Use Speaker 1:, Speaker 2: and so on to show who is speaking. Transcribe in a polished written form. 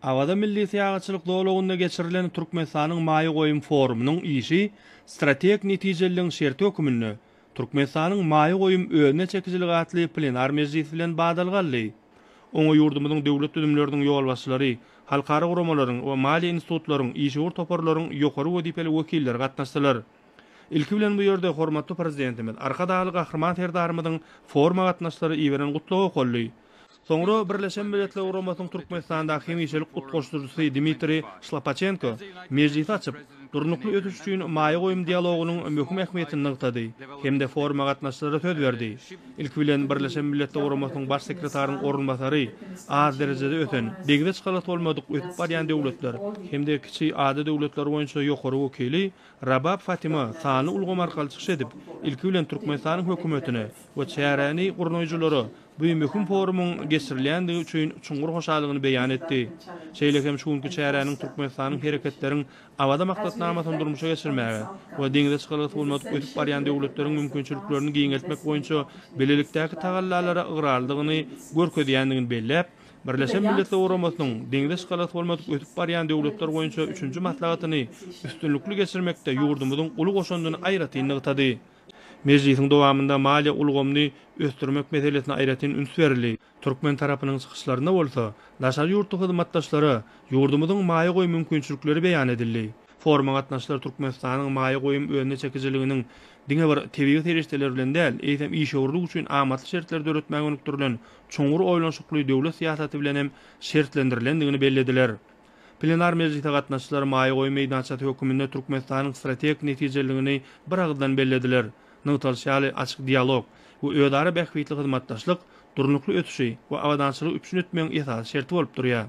Speaker 1: Awaza milli syýahatçylyk zolagynda geçirilen Türkmenistanyň maýa goýum forumynyň işi strategik netijeliligiň şerti höküminde Türkmenistanyň maýa goýum özüne çekijiligi atly plenar mejlis bilen badalga aldy. Oňa ýurdumyzyň döwlet düzümleriniň ýolbaşçylary, halkara guramalaryň we maliýe institutlaryň, işewür toparlaryň ýokary wezipeli wekilleri gatnaşdylar. Ilki bilen bu ýerde hormatly Prezidentimiz Arkadagly Gahryman Serdarymyzyň foruma gatnaşyjylara iberen Gutlagy okaldy. Soňra Birleşen Milletler Guramasynyň Türkmenistandaky hemişelik utgaşdyryjysy Dmitriý Şlapaçenko mejlisi açyp, durnukly ösüş üçin maýa goýum dialogynyň möhüm ähmiýetini nygtady hem-de foruma gatnaşyjylara söz berdi. Ilki bilen Birleşen Milletler Guramasynyň Baş sekretarynyň orunbasary, az derejede ösen, deňze çykalgasy bolmadyk ösüp barýan döwletler hem-de kiçi ada döwletler boýunça ýokary wekili Rabab Fatima sanly ulgam arkaly çykyş edip, ilki bilen Türkmenistanyň Hökümetine we çäräni gurnaýjylara bu möhüm forumyň geçirilýändigi üçin çuňňur hoşallygyny beýan etdi. Şeýle hem şu günki çäräniň Türkmenistanyň Hereketleriň Awaza maksatnamasyny durmuşa geçirmäge we deňze çykalgasy bolmadyk ösüp barýan döwletleriň mümkinçiliklerini giňeltmek boýunça bilelikdäki tagallalara ygrarlydygyny görkezýändigini belläp, Birleşen Milletler Guramasynyň deňze çykalgasy bolmadyk ösüp barýan döwletler boýunça üçünji maslahatyny üstünlikli geçirmekde ýurdumyzyň uly goşandyny aýratyn nygtady. Mejlisiň dowamynda maliýe ulgamyny ösdürmek meselesine aýratyn üns berildi. Türkmen tarapynyň çykyşlarynda bolsa, daşary ýurtly hyzmatdaşlara ýurdumyzyň maýa goýum mümkinçilikleri beýan edildi. Foruma gatnaşyjylar Türkmenistanyň maýa goýum özüne çekijiliginiň diňe bir tebigy serişdeler bilen däl, eýsem işewürlik üçin amatly şertleri döretmäge gönükdirilen çuňňur oýlanyşykly döwlet syýasaty bilen hem şertlendirilendigini bellediler. Plenar mejlise gatnaşyjylar maýa goýum meýdançasy höküminde Türkmenistanyň strategik netijeliligini biragyzdan bellediler. Nygtalyşy ýaly, açyk dialog we özara bähbitli hyzmatdaşlyk durnukly ösüşi we abadançylygy üpjün etmegiň esasy şerti bolup durýar.